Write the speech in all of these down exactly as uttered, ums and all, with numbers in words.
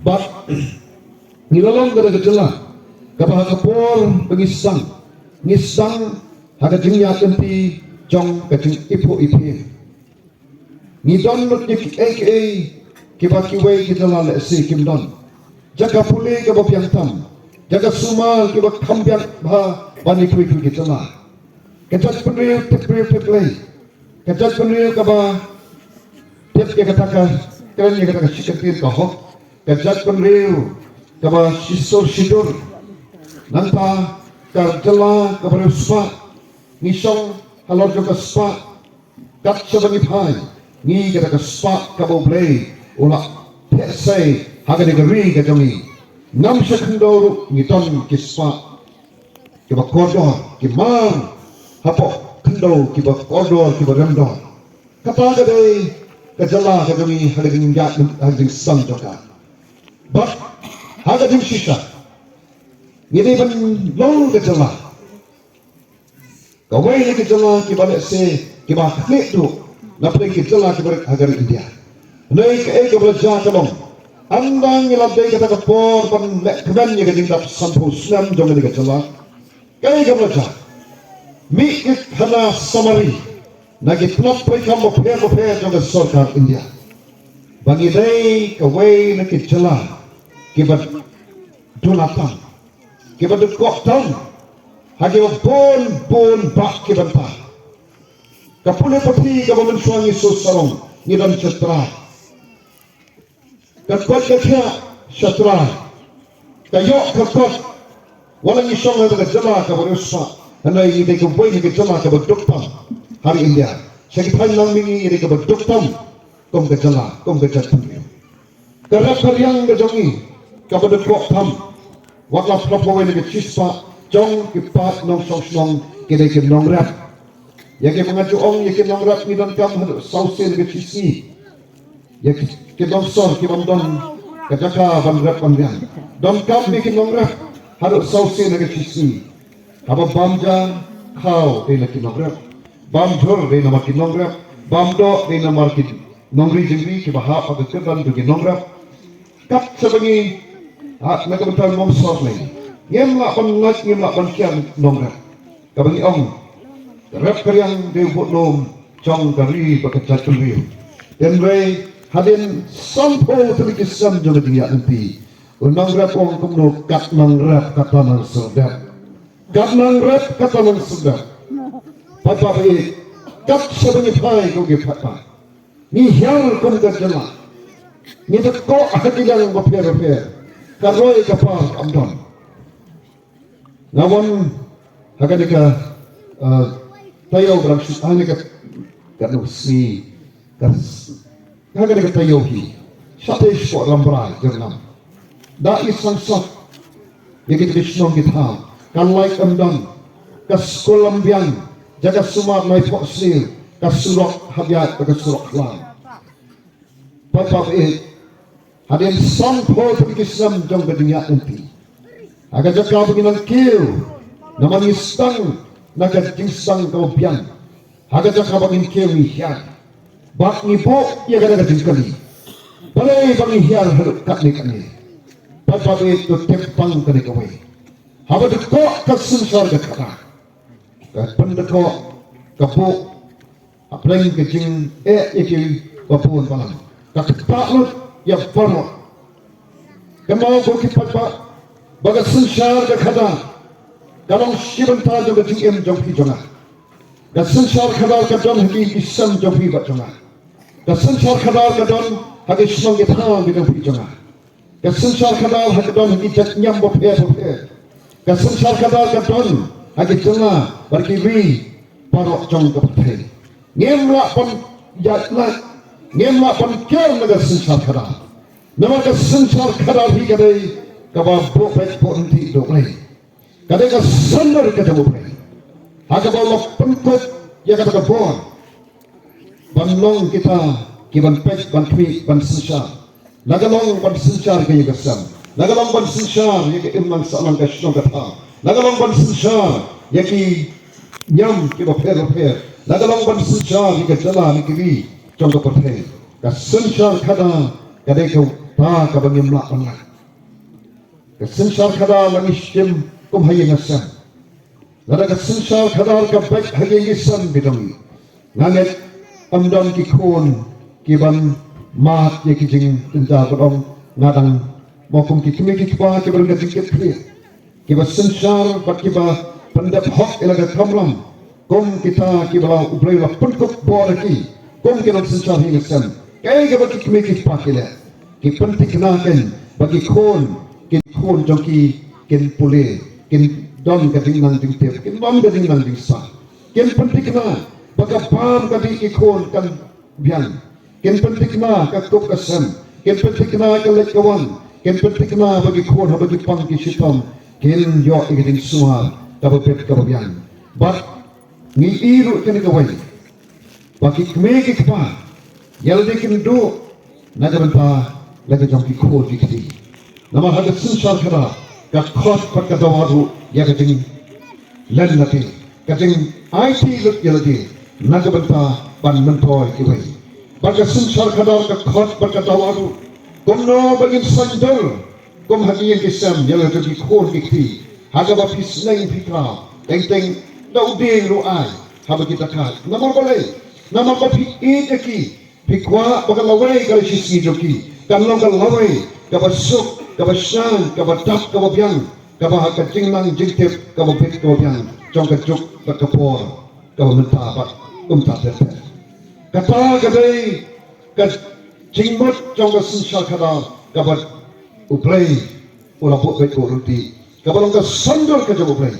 Bad ngi la long ka jylla kaba ha ka por ba ngi sdang, ngi sdang ha ka jingïaid lynti jong ka jingiphuh iphieng. Ngi don lut ïa kiei kiei kiba kiwei ki jylla lehse kim don. Jaka pule kaba biang tam, jaka sumar kiba kham biang bha ban ïathuh ïa ki jylla. Ka jaitbynriew tip briew tip lei. Ka jaitbynriew kaba tip ïa kata ka kren ïa kata ka shi kyntien ka hok. Ka jaitbynriew kaba shisur shidur. Nangta ka jylla kaba riewspah. Ngi shong halor jong ka spah. Kat shaba ngi phai, ngi kata ka spah kaba U Blei u la theh sei ha kane ka ri ka jong ngi. Ngam sha khyndew ruh ngi don ki spah kiba kordor, ki mar hapoh khyndew kiba kordor, kiba remdor. Kata ka dei ka jylla ka jong ngi ha ka jingïaid, ha ka jingsdang jong ka. Bad ha ka jingshisha ngi dei ban long ka jylla kawei na ki jylla kiba lehse kiba khlieh duh na pdeng ki jylla kiba rit ha ka ri India. Hynrei kaei kaba la jia ka long, ynda ngi la dei kata ka por ban lehkmen ïa ka jingdap sanphew snem jong kane ka jylla. Kaei kaba la jia, mih ki khana summary na ki tnat treikam bapher bapher jong ka sorkar India ba ngi dei kawei na ki jylla kiba duna tam, kiba dkoh tam ha kiba bun bun bah ki bynta. Ka pule puthi kaba mynshuwa ngi shu sarong, ngi don sha trai. Ka koit ka khiah sha trai. Ka ïoh ka kot. Wat la ngi shong ha ka jylla kaba riewspah, hynrei ngi dei kawei na ki jylla kaba duk tam ha ri India. Sha ki thaiñ lang mihngi ngi dei kaba duk tam kum ka jylla, kum ka jaitbynriew. Ka rep ka riang ka jong ngi kaba dkoh tam. Wat la phra phew wei na ka shispah jong ki paid nongshong shnong ki dei ki nongrep. Ïa kiba nga ju ong ïa ki nongrep ngi donkam haduh saw sien na ka shisngi. Ïa ki, ki nongsor kiba ym don ka jaka ban rep ban riang, donkam ïa ki nongrep haduh saw sien na ka shisngi. Haba bam ja khaw dei na ki nongrep, bam jhur dei namar ki nongrep, bam doh dei namar ki nongri jingri kiba hap ha ka kyrdan jong ki nongrep. Kat shaba ngi, ha, na ka bynta nongsor lei, ngim lah ban ngeit, ngim lah ban kiar nongrep. Kaba ngi ong, ka rep ka riang dei u budlum jong ka ri bad ka jaitbynriew. Hynrei hadien sanphew tylli ki snem jong ka jingïaid lynti, u nongrep u ong kumno, kat nang rep kata nang serdep. Kat nang rep kata nang serdep. Paidbah ba ïeit, kat shaba ngi phai ko ki paidbah, ngi hiar kum ka jylla, ngi dkoh ha ki liang bapher bapher, ka roi ka par kam don. Nga wan ha kane ka, eh, taïew ba dang shu, ha kane ka, ka dang sngi, ka s-, ha kane ka taïew hi, shatei shapoh Rambrai Jyrngam. Da i sangsot ïa kita ki shnong ki thaw, ka light ym don, ka skul ym biang, jaka sumar na i phohsniew, ka surok hap ïaid bad ka surok khlam. Paidbah ba ïeit, hadien sanphew tylli ki snem jong ka jingïaid lynti, ha ka jaka ba ngi nang kiew, namar ngi sdang na ka jingsdang kaba biang, ha ka jaka ba ngin kiew ngi hiar. Bad ngi buh ïa kata ka jingkylli, balei ba ngi hiar haduh katne katne? Paidbah ba ïeit, to tip tang kane kawei. Haba dkoh ka synshar ka khadar, ka pyndkoh, ka buh hapdeng ka jingeh ïa kiba bun balang, ka ktah lut ïa baroh. Kynmaw ko ki paidbah ba ka synshar ka khadar ka long shi bynta jong ka jingim jong phi jong nga. Ka synshar khadar ka don ha ki, ki sem jong phi bad jong nga. Ka synshar khadar ka don ha ki shnong ki thaw ki jong phi jong nga. Ka synshar khadar ha ka don ha ki jait niam bapher bapher. Ka synshar khadar ka don ha ki jylla bad ki ri baroh jong ka pyrthei. Ngim lah ban ïaid lait, ngim lah ban kiar na ka synshar khadar. Namar ka synshar khadar hi ka dei kaba buh beit buh ryntih da U Blei. Ka dei ka sandar ka jong U Blei ha kaba u la pynkut ïa kata ka bor ban long kita kiban peit, ban khmih, ban synshar. La ka long ban synshar ïa ka ïing ka sem, la ka long ban synshar ïa ka imlang sahlang, ka shnong ka thaw, la ka long ban synshar ïa ki niam kiba pher bapher, la ka long ban synshar ïa ka jylla ne ka ri jong ka pyrthei. Ka synshar khadar ka dei ka Ta kaba ngim lah ban lait. Ka synshar khadar la ngi shim kum ha ïing ha sem. Lada ka synshar khadar ka beit ha ïing ha sem bidong. Nga ngeit ym don ki khun ki ban mad ïa ki jingtynjar ba ong nga dang mo kum ki kmie ki kpa ki ban ka jingkit khlieh. Kiba synshar bad kiba pyndep hok ïa la ka kamram. Kum kita kiba la U Blei la pynkup bor ïa ki kum ki nongsynshar ïing ha sem. Kaei kaba ki kmie ki kpa ki leh? Ki pynthikna kein ba ki khun, ki khun jong ki kin pule, kin don ka jingnang jingtip, kin don ka jingnang jingsah. Kin pynthikna ba ka bam ka dih ki khun kan biang. Kin pynthikna ka kup ka sem. Kin pynthikna ka leit ka wan. Kin pynthikna ba ki khun haba ki pang ki shitom kin ïoh ïa ka jingsumar kaba bit kaba biang. Bad ngi i ruh kane kawei ba ki kmie ki kpa ïa lade kin duh na ka bynta la ka jong ki khun ki kti. Namar ha ka synshar khadar ka khot bad ka dawa ruh ïa ka jinglen lade, ka jingaiti lut ïa lade na ka bynta ban myntoi kiwei. Bad ka synshar khadar ka khot bad ka dawa ruh kumno ba ngin saiñdur kum ha ki ïing ki sem ïa la ka jong ki khun ki kti ha kaba phi sneng phi khraw teng teng da u dieng ruh ai haba ki ta khat. Namar balei? Namar ba phi ïeit ïa ki. Phi kwah ba ka lawei ka la shisngi jong ki kan long ka lawei kaba suk, kaba shai, kaba dap, kaba biang, kaba ha ka jingnang jingtip kaba bit kaba biang jong ka juk bad ka por kaba mynta bad kumta ter ter. Kata ka dei ka jingmut jong ka synshar khadar kaba U Blei u la buh beit ka rynti kaba long ka sandor ka jong U Blei.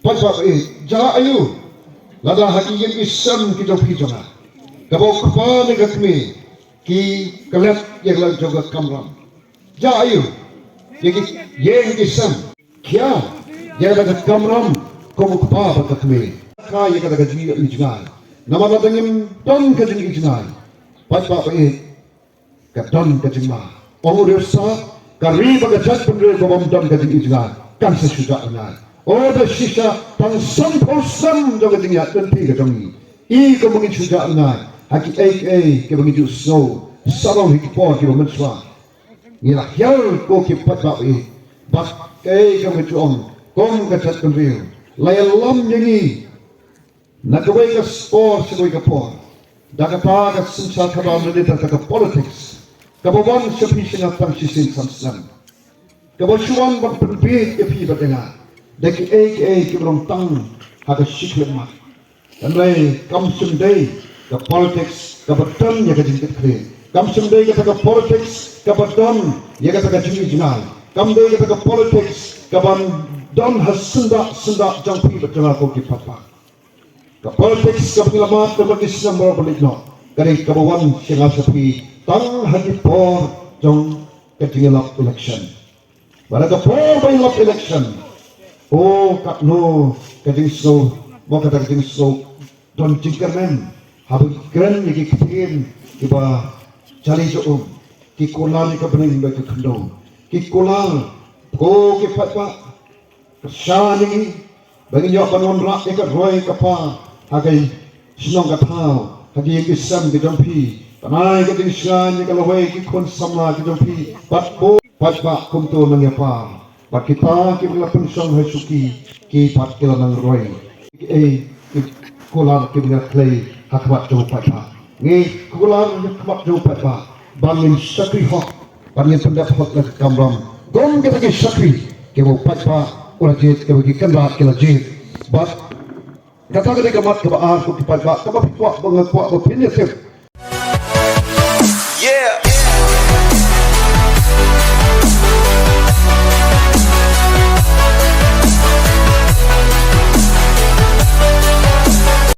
Paidbah ba ïeit, jia aiu lada ha ki ïing ki sem ki jong phi jong nga kaba u kpa ne ka kmie ki klet ïa ka la jong ka kamram. Jia aiu ïa ki ïing ki sem, khia ïa ka kamram kum u kpa bad ka kmie. Ka ïa ka da ka jingïohi jngai. Namar lada ngim don ka jingïohi jngai, paidbah ba ïeit, ka don ka jingma. Ong u riewstad, ka ri bad ka jaitbynriew kaba ym don ka jingïohi jngai kan sa shu jah jngai. O da shisha tang sanphew snem jong ka jingïaid lynti ka jong ngi, i kumba ngin shu jah jngai ha kiei kiei kiba ngi ju sngew sarong ha ki por kiba mynshuwa. Ngi la hiar ko ki paidbah ba ïeit, bad kaei kaba ngi ju ong kum ka jaitbynriew, la ïalam ïa ngi na kawei ka por sha kawei ka por da kata ka synshar khadar lane da kata ka politics kaba wan sha phi sha nga tang shisien san snem, kaba shu wan ban pynbiej ïa phi bad ïa nga da kiei kiei kiba long tang ha ka shi khyllipmat. Hynrei kam shym dei ka politics kaba don ïa ka jingkitkhlieh. Kam shym dei kata ka politics kaba don ïa kata ka jingïohi jngai. Kam dei kata ka politics kaban don ha syndah syndah jong phi bad jong nga ko ki paidbah. Ka politics kaba ngi la mad kaba ngi sngewbha ban leit noh ka dei kaba wan sha nga sha phi tang ha ki por jong ka jingïalap election. Bad ha ka por ba ïalap election, o katno ka jingsngew, mo kata ka jingsngew don jingkyrmen haba ngi kren ïa ki ktien kiba jali jong um, ki kular ïa ka bneng bad ka khyndew, ki kular ko ki paidbah. Kyrshan ïa ngi ba ngin ïoh ban wanrah ïa ka roi ka par ha ka shnong ka thaw, ha ki ïing ki sem ki jong phi. Ban ai ka jingshngaiñ ïa ka lawei ki khun samla ki jong phi bad ko paidbah kumto nang ïa par. Bad kita kiba la pynshong ha shuki ki pat ki la nang roi. Ki, eh, ki kular kiba ngi la khlei ha khmat jong u paidbah. Ngi kular ha khmat jong u paidbah ba ngin shakri hok, ba ngin pyndep hok na ka kamram kum kita ki shakri kiba u paidbah u la jied, kiba ki kynrad ki la jied. Bad kata ka dei ka mat kaba ar ko ki paidbah, kaba phi kwah, ba nga kwah ba phin ïa tip